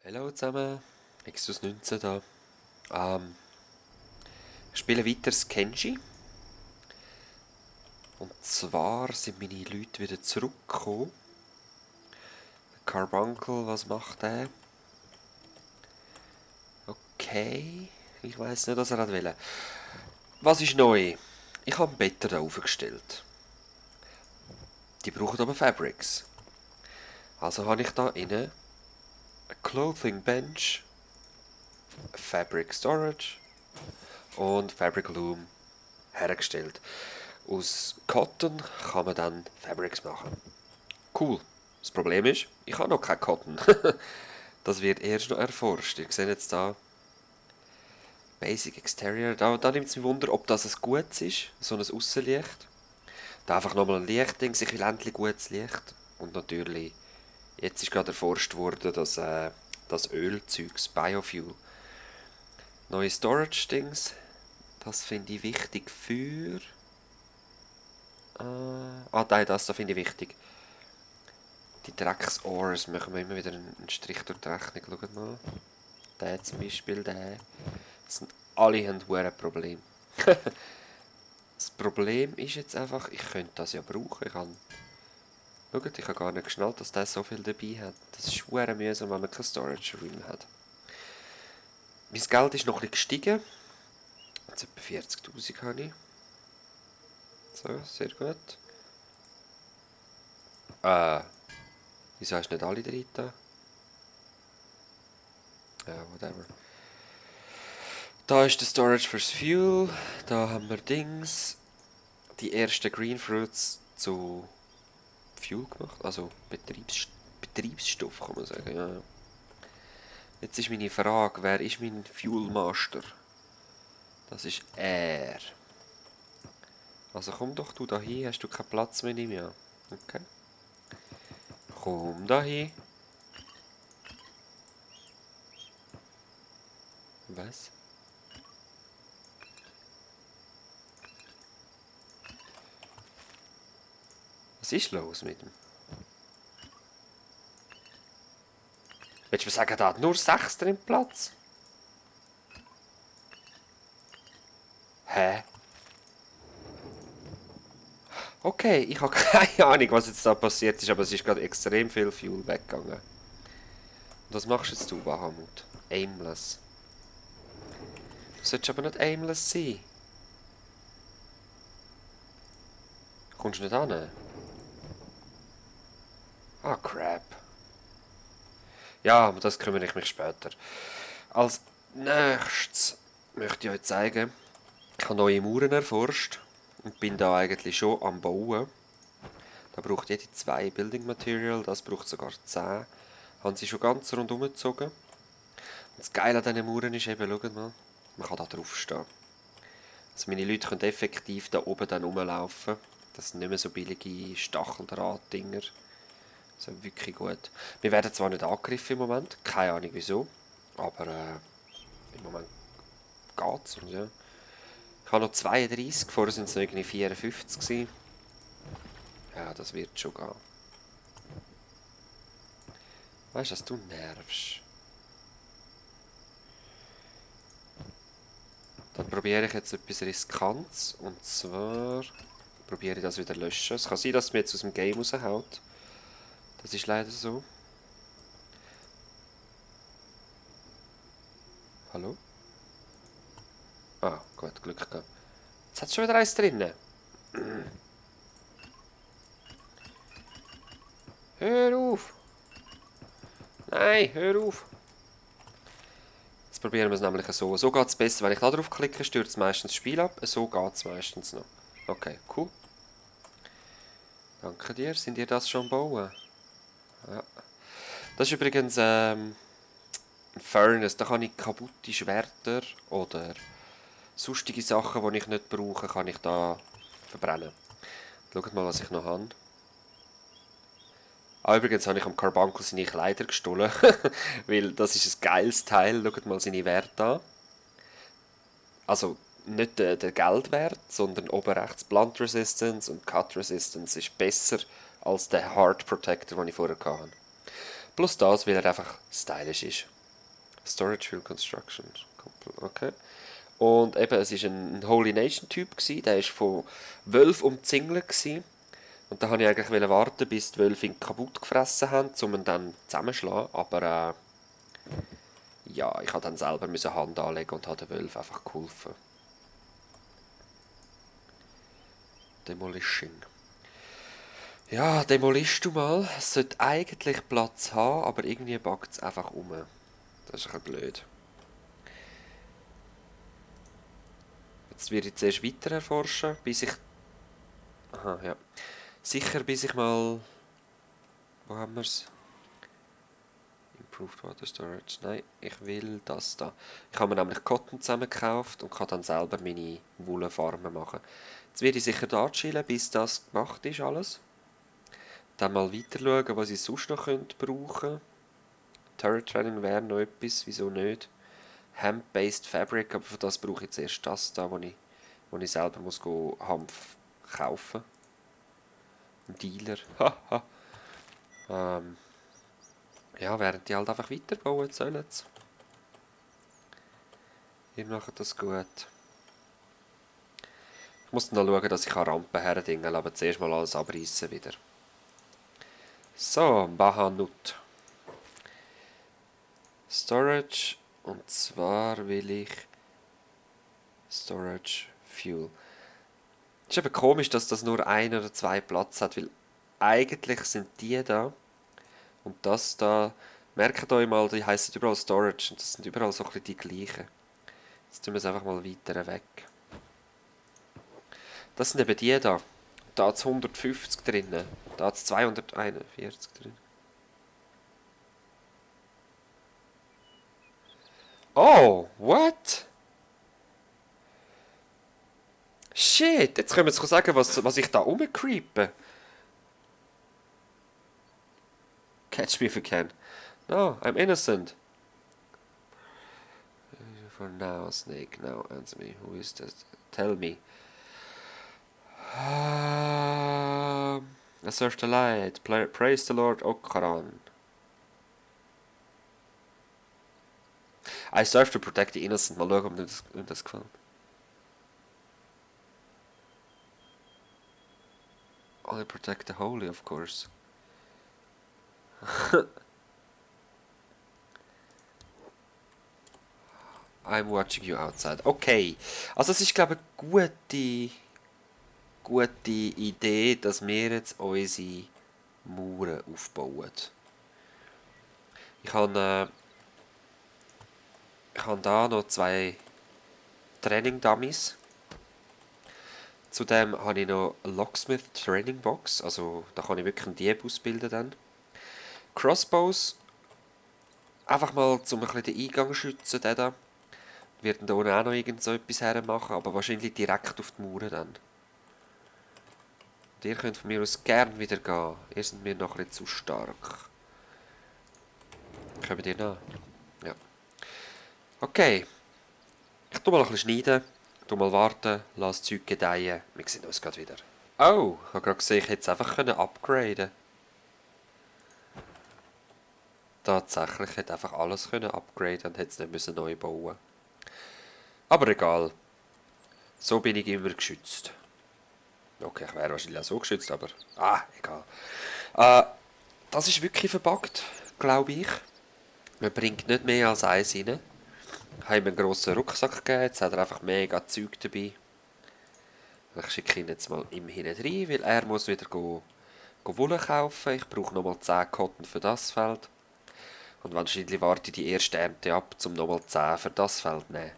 Hallo zusammen, Nexus 19 da. Ich spiele weiter das Kenji. Und zwar sind meine Leute wieder zurückgekommen. Carbuncle, was macht der? Okay, ich weiß nicht, was er will. Was ist neu? Ich habe ein Bett da aufgestellt. Die brauchen aber Fabrics. Also habe ich da innen eine Clothing Bench, Fabric Storage und Fabric Loom hergestellt. Aus Cotton kann man dann Fabrics machen. Cool. Das Problem ist, ich habe noch kein Cotton. Das wird erst noch erforscht. Ihr seht jetzt da Basic Exterior. Da nimmt es mich Wunder, ob das ein gutes ist, so ein Aussenlicht. Da einfach nochmal ein Lichtding, ich will endlich gutes Licht. Und natürlich, jetzt ist gerade erforscht worden, dass das Ölzeugs, Biofuel. Neue Storage-Dings, das finde ich wichtig für... nein, das da finde ich wichtig. Die Drecks-Ores machen wir immer wieder einen Strich durch die Rechnung. Schaut mal. Der zum Beispiel, der. Alle haben ein Problem. Das Problem ist jetzt einfach, ich könnte das ja brauchen. Schaut, ich habe gar nicht geschnallt, dass der so viel dabei hat. Das ist schwer mühsam, wenn man kein Storage Room hat. Mein Geld ist noch ein bisschen gestiegen. Jetzt etwa 40'000 habe ich. So, sehr gut. Wieso hast du nicht alle drin da? Ja, whatever. Da ist der Storage fürs Fuel. Da haben wir Dings. Die ersten Green Fruits zu Fuel gemacht. Also Betriebsstoff kann man sagen. Ja. Jetzt ist meine Frage, wer ist mein Fuel Master? Das ist er. Also komm doch du da hin. Hast du keinen Platz mehr? Nehme ich an. Okay. Komm da hin. Was? Was ist los mit ihm? Willst du mir sagen, da hat nur 6 drin Platz? Hä? Okay, ich habe keine Ahnung, was jetzt da passiert ist, aber es ist gerade extrem viel Fuel weggegangen. Und was machst jetzt du, Bahamut? Aimless. Du solltest aber nicht aimless sein. Kommst du nicht an? Ah, crap. Ja, aber das kümmere ich mich später. Als nächstes möchte ich euch zeigen, ich habe neue Mauern erforscht und bin da eigentlich schon am Bauen. Da braucht jede 2 Building Material, das braucht sogar 10. Haben sie schon ganz rundum gezogen. Und das Geile an diesen Mauern ist eben, schaut mal, man kann da drauf stehen. Also meine Leute können effektiv da oben dann rumlaufen. Das sind nicht mehr so billige Stacheldraht-Dinger. Also wirklich gut. Wir werden zwar nicht angegriffen im Moment, keine Ahnung wieso, aber im Moment geht's. Und ja. Ich habe noch 32, vorher sind es noch irgendwie 54 gewesen. Ja, das wird schon gehen. Weißt du, dass du nervst? Dann probiere ich jetzt etwas Riskantes. Und zwar probiere ich das wieder löschen. Es kann sein, dass es mir jetzt aus dem Game raushaut. Das ist leider so. Hallo? Ah, gut, Glück gehabt. Jetzt hat es schon wieder eins drinnen. Hör auf! Nein, hör auf! Jetzt probieren wir es nämlich so. So geht es besser. Wenn ich da drauf klicke, stürzt meistens das Spiel ab. So geht es meistens noch. Okay, cool. Danke dir. Sind ihr das schon bauen? Ja. Das ist übrigens ein Furnace. Da kann ich kaputte Schwerter oder sonstige Sachen, die ich nicht brauche, kann ich da verbrennen. Schaut mal, was ich noch habe. Ah, übrigens habe ich am Carbuncle seine Kleider gestohlen, weil das ist ein geiles Teil. Schaut mal seine Werte an. Also nicht der Geldwert, sondern oben rechts Blunt Resistance und Cut Resistance ist besser als der Heart Protector, den ich vorher hatte. Plus das, weil er einfach stylisch ist. Storage Field Construction. Okay. Und eben, es war ein Holy Nation Typ, der war von Wölfen umzingelt. Und da wollte ich eigentlich warten, bis die Wölfe ihn kaputt gefressen haben, um ihn dann zusammenzuschlagen. Aber ja, ich musste dann selber Hand anlegen und habe den Wölfen einfach geholfen. Demolishing. Ja, demolisch du mal. Es sollte eigentlich Platz haben, aber irgendwie backt es einfach um. Das ist ein bisschen blöd. Jetzt werde ich zuerst weiter erforschen, bis ich... Aha, ja. Sicher, bis ich mal... Wo haben wir es? Improved Water Storage. Nein, ich will das da. Ich habe mir nämlich Cotton zusammengekauft und kann dann selber meine Wollenfarmen machen. Jetzt werde ich sicher da chillen, bis das gemacht ist alles. Dann mal weiter schauen, was ich sonst noch brauchen könnte. Turret Training wäre noch etwas, wieso nicht? Hemp-based Fabric, aber für das brauche ich zuerst das da, wo ich selber muss Hanf kaufen. Ein Dealer. Haha. Ja, während die halt einfach weiterbauen sollen. Ihr macht das gut. Ich muss dann noch schauen, dass ich Rampen herdingeln, aber zuerst mal alles abreißen wieder. So, Bahanut. Storage. Und zwar will ich Storage Fuel. Es ist eben komisch, dass das nur 1 oder 2 Platz hat, weil eigentlich sind die da und das da, merkt euch mal, die heißen überall Storage und das sind überall so ein bisschen die gleichen. Jetzt tun wir es einfach mal weiter weg. Das sind eben die da. Da hat es 150 drin, da hat es 241 drin. Oh, what? Shit, jetzt können wir jetzt sagen, was ich da rumcreepe. Catch me if you can. No, I'm innocent. For now, Snake, now answer me. Who is that? Tell me. I serve the light. Praise the Lord Okaran. I serve to protect the innocent. Mal schauen, ob das gefällt. Only protect the holy, of course. I'm watching you outside. Okay. Also es ist, glaube ich, eine gute Idee, dass wir jetzt unsere Mauern aufbauen. Ich habe da noch 2 Training-Dummies. Zudem habe ich noch eine Locksmith Training Box, also da kann ich wirklich einen Dieb ausbilden dann. Crossbows, einfach mal um ein bisschen den Eingang zu schützen, der da. Wir werden da unten auch noch irgend so etwas hermachen, aber wahrscheinlich direkt auf die Mauern dann. Und ihr könnt von mir aus gern wieder gehen, ihr seid mir noch ein bisschen zu stark. Kommt ihr nach? Ja. Okay. Ich tu mal ein bisschen schneiden, tu mal warten, lass das Zeug gedeihen. Wir sehen uns gerade wieder. Oh, ich habe gerade gesehen, ich hätte es einfach upgraden. Tatsächlich, ich hätte einfach alles upgraden und hätte es nicht neu bauen. Aber egal. So bin ich immer geschützt. Okay, ich wäre wahrscheinlich auch so geschützt, aber... egal. Das ist wirklich verbuggt, glaube ich. Man bringt nicht mehr als eins rein. Ich habe ihm einen grossen Rucksack gegeben, jetzt hat er einfach mega Zeug dabei. Ich schicke ihn jetzt mal im hinten rein, weil er muss wieder Wolle kaufen. Ich brauche nochmal 10 Cotton für das Feld. Und wahrscheinlich warte ich die erste Ernte ab, um nochmal 10 für das Feld zu nehmen.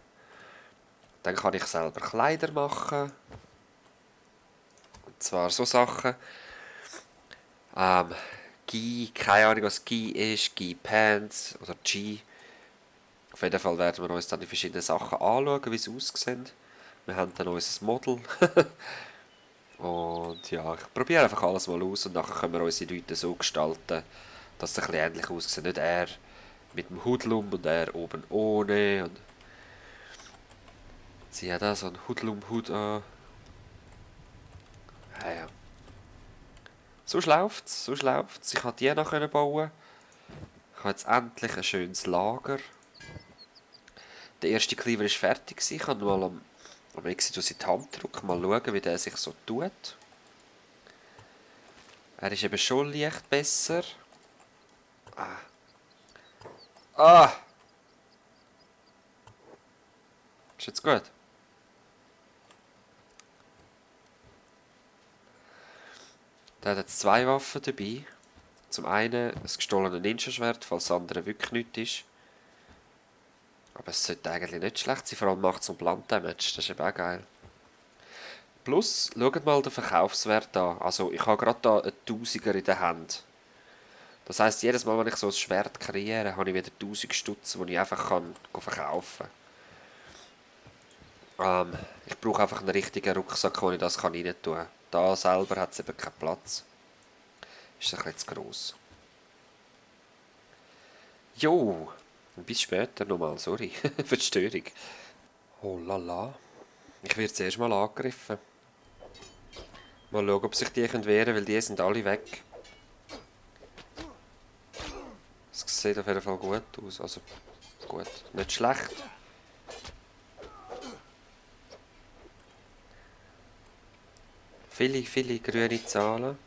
Dann kann ich selber Kleider machen. Und zwar so Sachen. Gi, keine Ahnung was Gi ist, Gi Pants oder G. Auf jeden Fall werden wir uns dann die verschiedenen Sachen anschauen, wie sie aussehen. Wir haben dann unser Model. Und ja, ich probiere einfach alles mal aus und nachher können wir unsere Leute so gestalten, dass es ein bisschen ähnlich aussieht. Nicht er mit dem Hoodlum und er oben ohne. Und sie hat auch so einen Hoodlum-Hut an. Ja. Sonst läuft's, Ich konnte die noch bauen. Ich habe jetzt endlich ein schönes Lager. Der erste Cleaver ist fertig gewesen. Ich kann mal am Exodus in die Hand drücken, mal schauen, wie der sich so tut. Er ist eben schon leicht besser. Ah! Ist jetzt gut? Der hat jetzt 2 Waffen dabei. Zum einen ein gestohlenes Ninja-Schwert, falls das andere wirklich nichts ist. Aber es sollte eigentlich nicht schlecht sein, vor allem macht es um Blunt-Damage, das ist eben auch geil. Plus, schaut mal den Verkaufswert an. Also ich habe gerade hier einen Tausiger in der Hand. Das heisst, jedes Mal, wenn ich so ein Schwert kreiere, habe ich wieder 1000 Stutz, die ich einfach verkaufen kann. Ich brauche einfach einen richtigen Rucksack, wo ich das rein tun kann. Da selber hat es eben keinen Platz. Ist ein bisschen zu gross. Jo, bis später nochmal, sorry für die Störung. Oh lala. Ich werde zuerst mal angegriffen. Mal schauen, ob sich die wehren können, weil die sind alle weg. Es sieht auf jeden Fall gut aus. Also, gut. Nicht schlecht. Viele grüne Zahlen.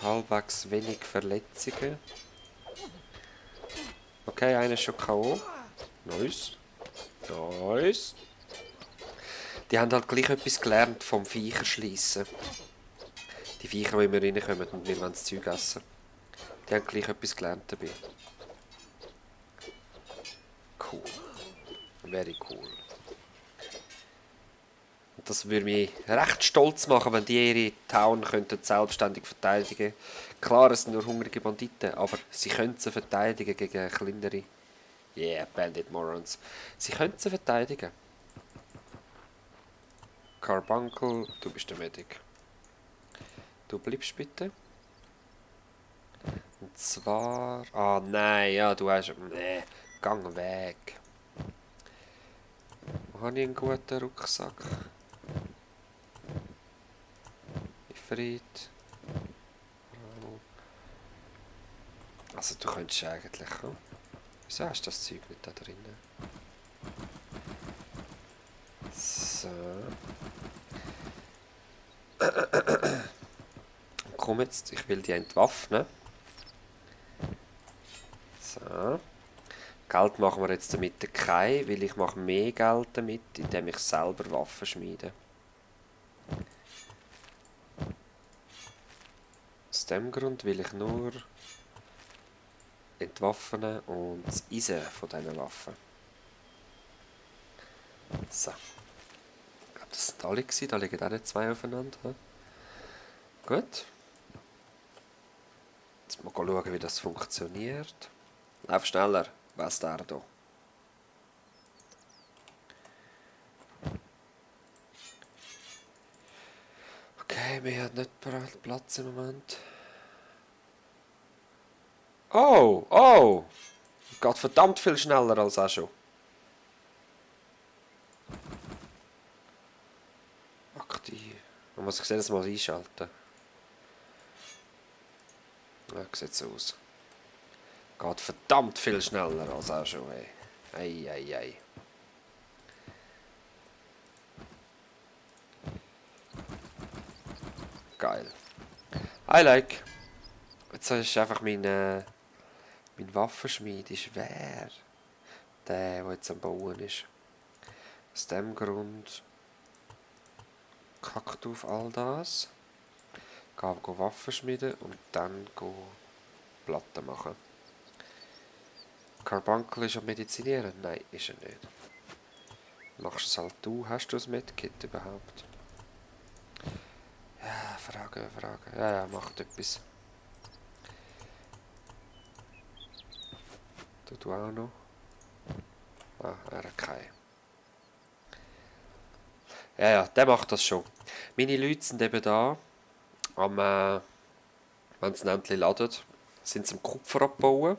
Halbwegs wenig Verletzungen. Okay, einer ist schon K.O. Nice. Nice. Die haben halt gleich etwas gelernt vom Viecher schliessen. Die Viecher, die immer reinkommen und wir wollen das Zeug essen. Die haben gleich etwas gelernt dabei. Cool. Very cool. Und das würde mich recht stolz machen, wenn die ihre Town könnten selbstständig verteidigen. Klar, es sind nur hungrige Banditen, aber sie können sie verteidigen gegen kleinere. Yeah, Bandit Morons. Sie können sie verteidigen. Carbuncle, du bist der Medic. Du bleibst bitte. Und zwar... Ah, nein, ja, du hast... Nee, gang weg. Wo habe ich einen guten Rucksack? Ifrit. Also, du könntest eigentlich... Hm? Wieso hast du das Zeug nicht da drinnen? So. Komm jetzt, ich will die entwaffnen. So. Geld machen wir jetzt damit kein, weil ich mache mehr Geld damit, indem ich selber Waffen schmiede. Aus dem Grund will ich nur entwaffnen und das Eisen von diesen Waffen. So. Ich glaube, das sind alle gewesen. Da liegen auch nicht 2 aufeinander. He? Gut. Jetzt mal schauen, wie das funktioniert. Lauf schneller, Bastardo. Okay, wir haben nicht Platz im Moment. Oh, oh! Geht verdammt viel schneller als auch schon. Aktiv. Man muss sich jedes Mal einschalten. Ja, sieht so aus. Geht verdammt viel schneller als auch schon, ey. Ei, ei, ei. Geil. I like. Jetzt ist einfach mein Waffenschmied ist wer? Der jetzt am Bauen ist. Aus dem Grund kackt auf all das. Geh Waffen schmieden und dann Platten machen. Carbuncle ist am Medizinieren? Nein, ist er nicht. Machst es halt du. Hast du ein Medkit überhaupt? Ja, Fragen. Ja, macht etwas. Du auch noch? Ah, er hat keinen. Ja, der macht das schon. Meine Leute sind eben da, wenn sie endlich laden, sind sie am Kupfer abbauen.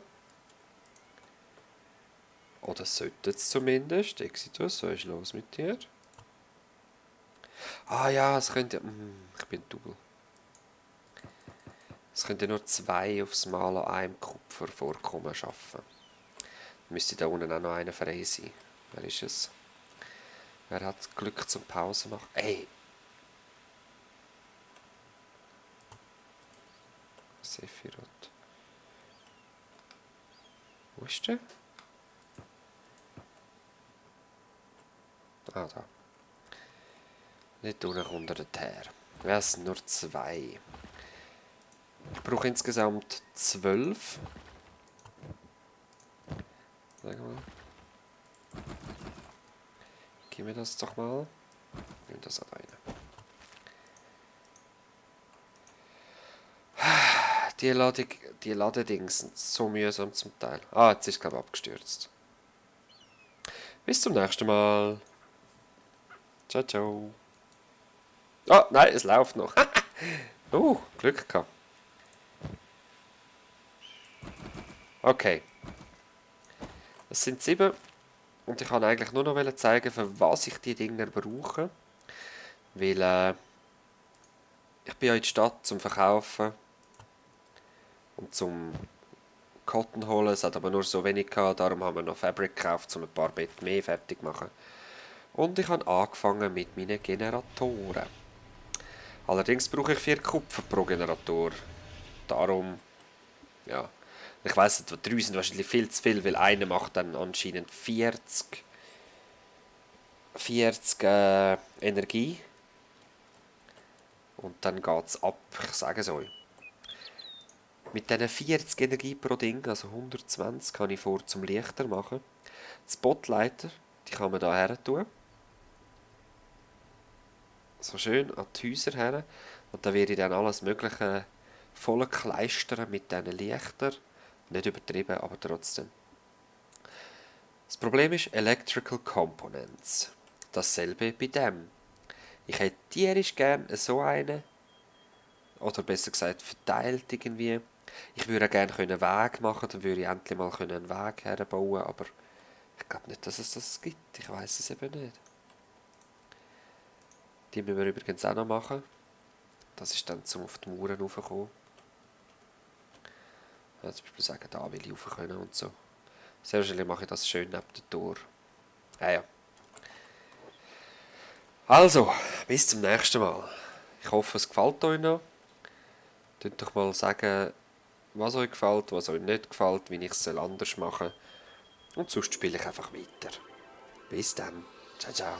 Oder sollten es zumindest. Exitus, was ist los mit dir? Ah ja, es könnte... ich bin double. Es können ja nur 2 aufs Mal an einem Kupfervorkommen schaffen. Müsste da unten auch noch einer frei sein. Wer ist es? Wer hat Glück zum Pause machen? Ey! Sephiroth. Wo ist der? Ah, da. Nicht unten kommt er her. Es sind nur 2. Ich brauche insgesamt 12. Sag mal. Gib mir das doch mal. Nimm das alleine. Die Ladedings sind so mühsam zum Teil. Ah, jetzt ist es glaube ich abgestürzt. Bis zum nächsten Mal. Ciao, ciao. Ah, nein, es läuft noch. Glück gehabt. Okay. Es sind 7. Und ich kann eigentlich nur noch zeigen, für was ich die Dinger brauche. Weil ich bin ja in der Stadt zum Verkaufen und zum Cotton holen. Es hat aber nur so wenig gehabt, darum haben wir noch Fabric gekauft, um ein paar Betten mehr fertig zu machen. Und ich habe angefangen mit meinen Generatoren. Allerdings brauche ich 4 Kupfer pro Generator. Darum, ja. Ich weiss nicht, 3 sind wahrscheinlich viel zu viel, weil einer macht dann anscheinend 40 Energie. Und dann geht es ab, ich sage es euch. Mit diesen 40 Energie pro Ding, also 120, kann ich vor zum Lichter machen. Die Spotlighter, die kann man hier her tun. So schön an die Häuser her. Und da werde ich dann alles Mögliche voll kleistern mit diesen Lichtern. Nicht übertrieben, aber trotzdem. Das Problem ist Electrical Components. Dasselbe bei dem. Ich hätte tierisch gerne so einen. Oder besser gesagt, verteilt irgendwie. Ich würde gerne einen Weg machen, dann würde ich endlich mal einen Weg herbauen, aber ich glaube nicht, dass es das gibt. Ich weiß es eben nicht. Die müssen wir übrigens auch noch machen. Das ist dann zum auf die Mauern raufkommen. Ja, zum Beispiel sagen, da will ich rauf können und so. Sehr wahrscheinlich mache ich das schön neben der Tür. Ja. Also, bis zum nächsten Mal. Ich hoffe, es gefällt euch noch. Könnt doch mal sagen, was euch gefällt, was euch nicht gefällt, wie ich es anders machen soll. Und sonst spiele ich einfach weiter. Bis dann. Ciao, ciao.